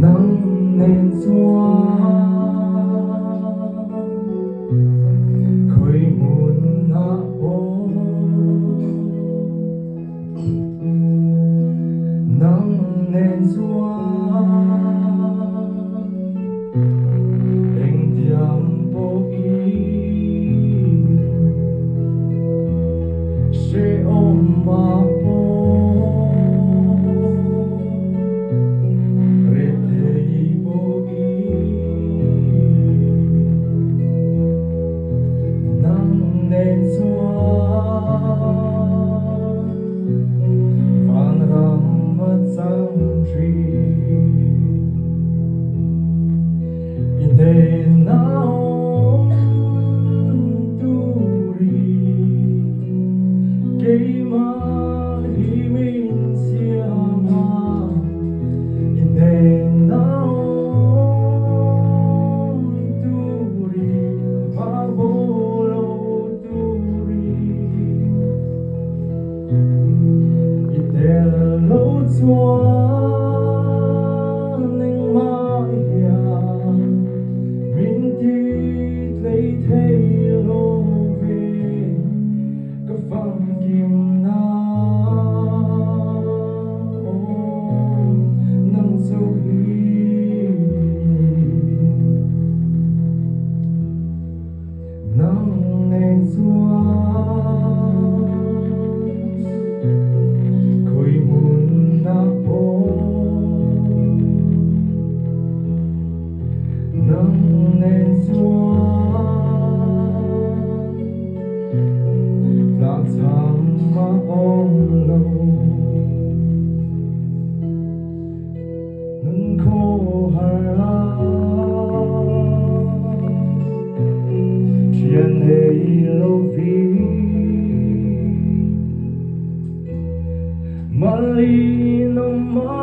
Nang nen chuan khawi hmunah pawh Nang nen chuan engtiang pawhin hrehawm ah pawh rethei pawhin nang nen chuan vanram a chang thin. I hnena awm turin keimah hi min siam a, i hnena awm turin vang bo lo turin i tel lo chuan engmah hian min ti tlei thei lo ve ka famkim na aw nang chu hi i ni. Nang nen chuan khawi hmunah pawh nang nen chuan tlakchham a awm lo. Nun khawhar a thian nei lo vi Malin awm a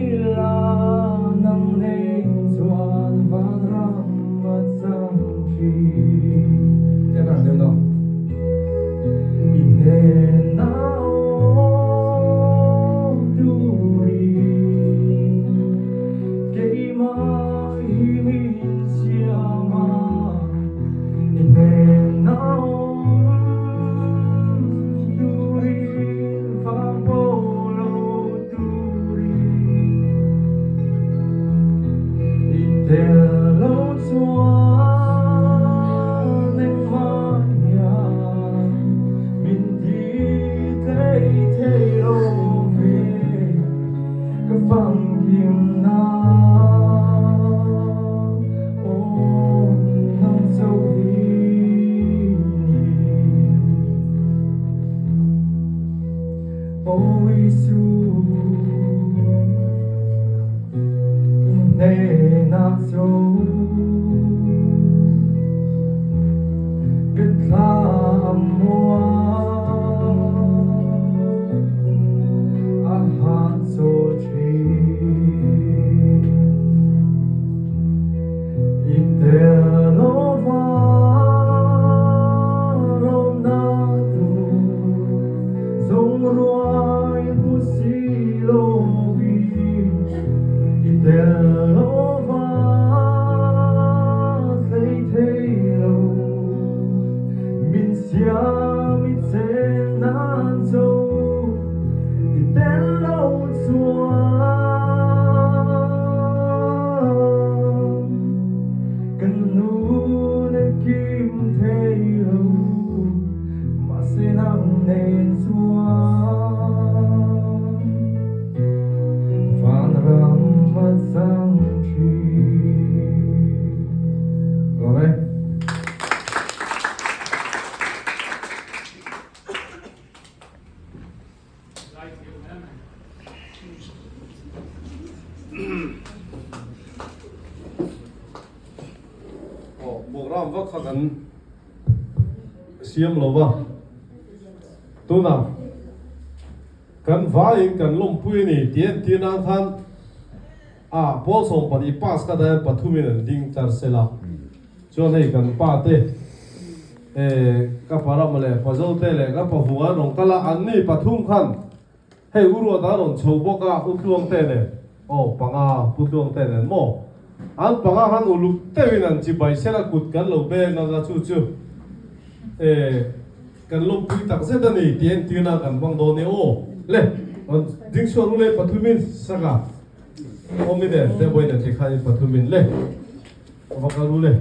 ila nang nen chuan vanram a chang thin. Tiang kan deuh no. I hnena awm turin keimah hi min siam a, i hnena awm turin vang pawh lo turin i tel lo chuan engmah hian min ti tlei thei lo ve ka famkim na aw nang chauh hi ni. Aw Isu, hnenah cu ka thla a muang, a hahchawl ṭhin. I tel lova lawmnak tu Zong ruai hmu si loin i tel lova tlei thei lo. Min siam i chen nan zo i tel lo chuan kan nun a kim thei lo. Mahse nang nen chuan vanram a chang thin. Lawm e. Aw, program vak kha kan siam lo va, tunah kan vaiin kan lawmpui a ni tih entir nan khan a pawl 12 pass kha dahin pathumin an ding tlar sel a, chuan hei kan pa te eh ka pa Rama leh pa Zote leh ka pa Vunga an rawn kal a, anni pathum khan. Hei U Ruata a rawn chho bawk a, U Tluangte nen, aw panga Pu Tluangte nen maw? An panga khan uluk deuhin an chibai sel a, kut kan lo beng ang a, chu chu eh kan lawmpui tak zet a ni tih entirna kan hmang dawn e aw. Le, rawn ding chhuak u le pathumin saka awm i nen te vawiin an ti khan pathumin le va kal u le.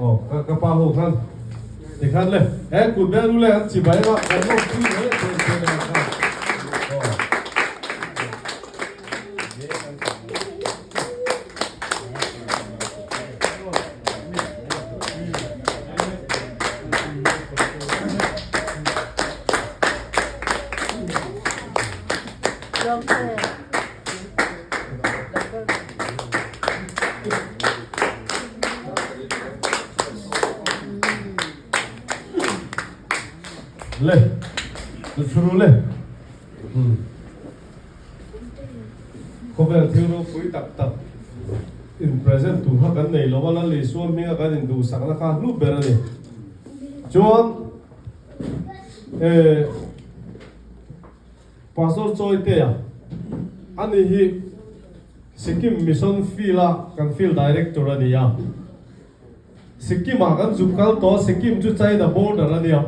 Aw ka ka pa ho khan tikhan le he kut bel u le an chibai a kan lawmpui mai a tih entirna khan aw. Le, churu le. Khawvel thil ropui tak tak in present tur kha kan nei lo a, Lal Isua hminga kan induhsakna kha hlu ber a ni. Chuan eh Pastor Chawitea ani hi Sikkim Mission Field a kan Field Director a ni a. Sikkim ah kan zuk kal tawh a, Sikkim chu China border a nia,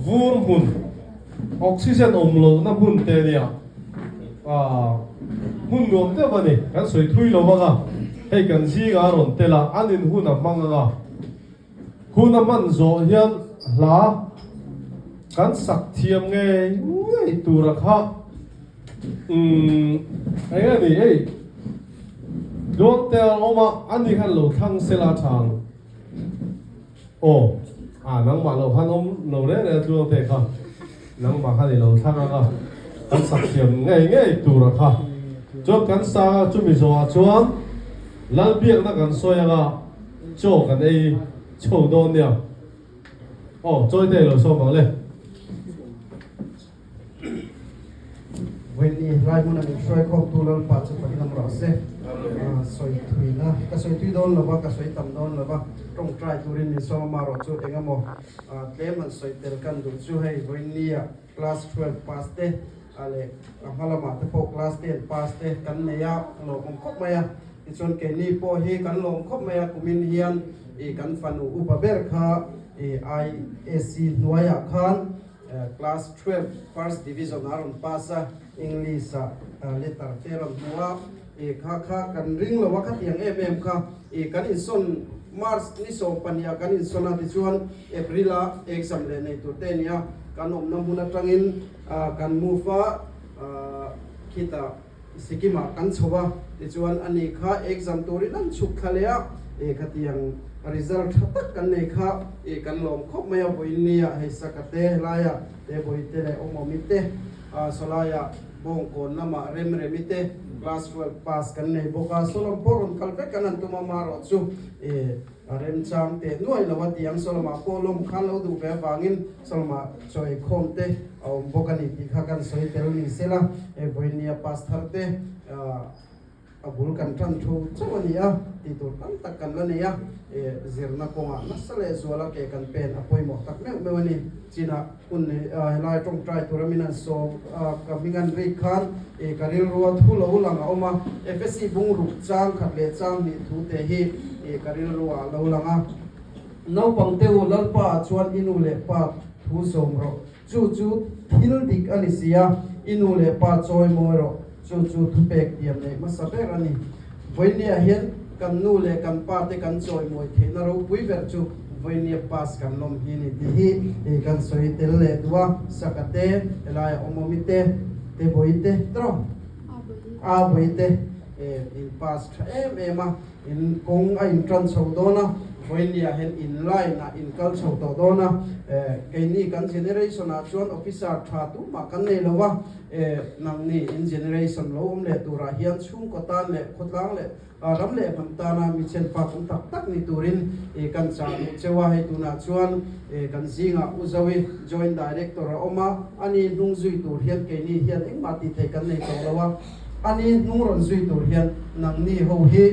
vur hmun, oxygen awm lohna hmun te a nia, aah hmun nuam deuh a ni, kan sawi thui lo vang a, hei kan zingah a rawn tel a, an in hun a hmang ang a, hun a hman zawh hian hla kan sak thiam ngei ngei tur a kha umm eng a ni hei. Tluangte a awm a, ani khan lo thlang sela tha ang. Aw, a nangmah lo khan awm lo reng reng a Tluangte kha, nangmah khan i lo thlang ang a, kan sak thiam ngei ngei tur a kha. Chuan kan sang a, chumi zawhah chuan Lalbiakna kan sawi ang a, chaw kan ei chho dawn nia. Aw, Chawite i lo sawm ang le. Vawiin lai hmuna min hruai khawmtu Lalpa chu kan lam rawh se. Sawi thuina ka sawi tui dawn lova, ka sawi tam dawn lova, tawngtai turin min sawm ama rawh chu engemaw tlem han sawi tel kan duh chu hei vawiinnia class 12 pass te leh a hma lamah te pawh class 10 pass te kan nei a, lawmawm khawp mai a. Tichuan keini pawh hi kan lawm khawp mai a, kumin hian kan fanu upa ber kha IAC hnuaiah khan Class 12 first division a rawn pass a, English ah letter te a rawn hmu a, i kha kha kan ring lo a khatiang em em kha i kan insawn March ni 12 ah kan insawn a tichuan April a exam leh nei tur te a ni a, kan awmna hmun atangin kan move a khitah Sikkim ah kan chho a, tichuan ani kha exam turin an chhuk thla leh a, e khatiang result tha tak kan nei kha e kan lawm khawp mai a, vawiin nia hei saka te helaia te bawihte leh awmawmi te sawlaia bawngkawn lamah remremi te class 12 pass kan nei bawk a, sawlam pawh rawn kal vek kan han tum a, marawh chu e. A remchang teh nuai lo a ti ang, Solomah pawh lawm khan lo duh ve avangin Solomah chaw eikhawm te a awm bawk a ni tih kha kan sawi tel ni sela, he vawinia pastor te a bul kan tan thu chauh a ni a, tih tur tam tak kan la nei a, zirna kawngah nasa leh zuala ke kan pen a pawimawh tak meuh meuh a ni. Chinah hun nei helai tawngtai tura min an sawm ka hming an rik khan ka rilrua thu lo lang a awm a, Efesi bungruk chang khat leh chang hnih thu te hi ka rilrua a lo lang a. Naupang te u, Lalpa ah chuan i nu leh pa thu zawm rawh, chu chu thil dik a ni si a, i nu leh pa chawi mawi rawh, chu chu thupek tiam neih hmasa ber a ni. Vawinia hian kan nu leh kan pa te kan chawi mawi theihna ropui ber chu Vawinia pass kan lawm hi ni tih hi i kan sawi tel leh duh a, Saka te, helaia awmawmi te, te bawi te tawh a bawi te in pass tha em em a, in kawng a in tan chho dawn a, Vawinia hian in line ah in kal chho tawh dawn a, keini kan generation ah chuan officer tha tumah kan nei lo a, nangni in generation lo awm leh turah hian chhungkaw tan leh khawtlang leh Ram leh hnam tana mi chenpa kum tak tak ni turin kan chah duh cheu a, hei tunah chuan kan zingah U Zoe Joint Director a awm a, ani hnung zui tur hian keini hian engmah tih theih kan nei tawh lo a, ani hnung rawn zui tur hian nangni ho hi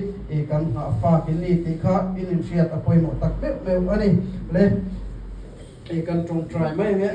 kan nghah fak in ni tih kha in inhriat a pawimawh tak meuh meuh a ni le. Kan tawngtai mai ang e.